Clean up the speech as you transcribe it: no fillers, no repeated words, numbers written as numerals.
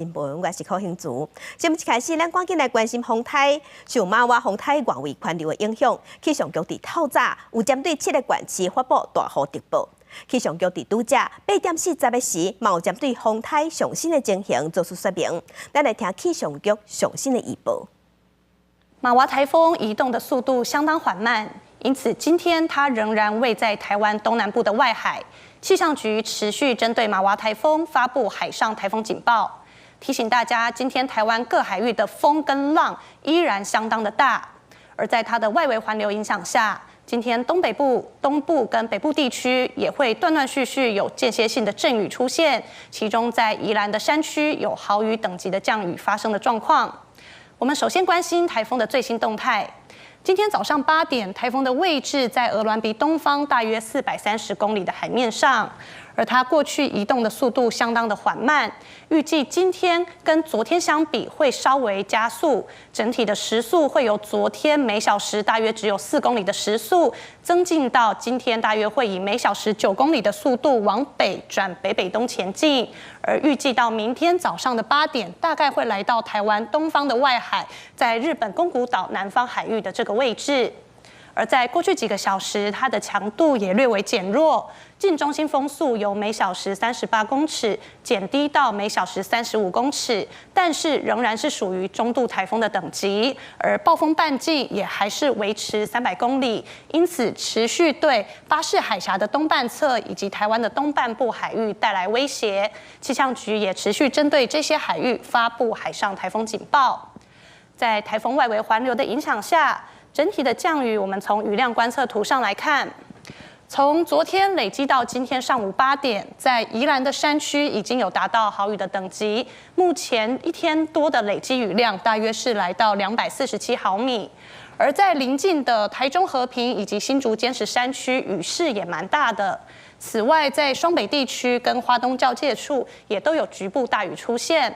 新聞，我是柯興竹。節目一開始，咱趕緊來關心風颱，受瑪娃風颱外圍環流的影響，氣象局佇透早有針對七個縣市發布大雨特報。氣象局佇拄才8點40的時，嘛有針對風颱上新的情形做出說明。咱來聽氣象局上新的預報。瑪娃颱風移動的速度相當緩慢，因此今天它仍然位在台灣東南部的外海。氣象局持續針對瑪娃颱風發布海上颱風警報。提醒大家，今天台灣各海域的風跟浪依然相當的大，而在它的外圍環流影響下，今天東北部、東部跟北部地區也會斷斷續續有間歇性的陣雨出現，其中在宜蘭的山區有豪雨等級的降雨發生的狀況。我們首先關心颱風的最新動態。今天早上8點，颱風的位置在鵝鑾鼻東方大約430公里的海面上。而它過去移動的速度相當的緩慢，預計今天跟昨天相比會稍微加速，整體的時速會由昨天每小時大約只有4公里的時速，增進到今天大約會以每小時9公里的速度往北轉北北東前進。而預計到明天早上的8點，大概會來到台灣東方的外海，在日本宮古島南方海域的這個位置。而在過去幾個小時，它的強度也略微減弱，近中心風速由每小時38公尺減低到每小時35公尺，但是仍然是屬於中度颱風的等級。而暴風半徑也還是維持300公里，因此持續對巴士海峽的東半側以及台灣的東半部海域帶來威脅。氣象局也持續針對這些海域發布海上颱風警報。在颱風外圍環流的影響下，整體的降雨，我們從雨量觀測圖上來看，從昨天累積到今天上午8點，在宜蘭的山區已經有達到豪雨的等級。目前一天多的累積雨量大約是來到247毫米，而在鄰近的台中和平以及新竹尖石山區，雨勢也蠻大的。此外，在雙北地區跟花東交界處也都有局部大雨出現。